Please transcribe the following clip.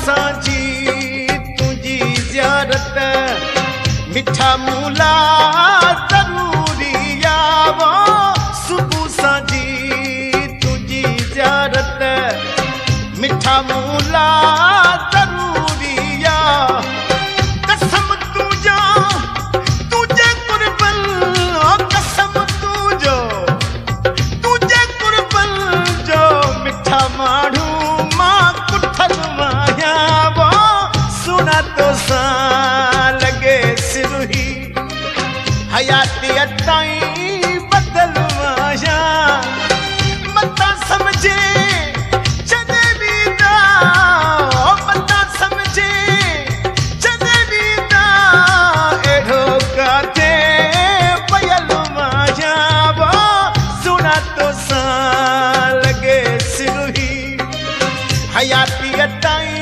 سان جي تنهنجي زيارت مٺا مون لاء ضروري آ وو صبح سان جي تنهنجي زيارت مٺا مون لاء ضروري آ قسم تنهنجا تنهنجي قربن قسم تنهنجو تنهنجي قربن جو مٺا ماڻهو مان ڪٺل آهيان وو سهڻا توسان لڳي سرهي حياتيء تائين ٻڌل آهيان متان سمجهين ڇڏي ويندا متان سمجهين ڇڏي ويندا اهڙو ڪاٿي پيل آهيان وو سهڻا توسان لڳي سرهي حياتيء تائين.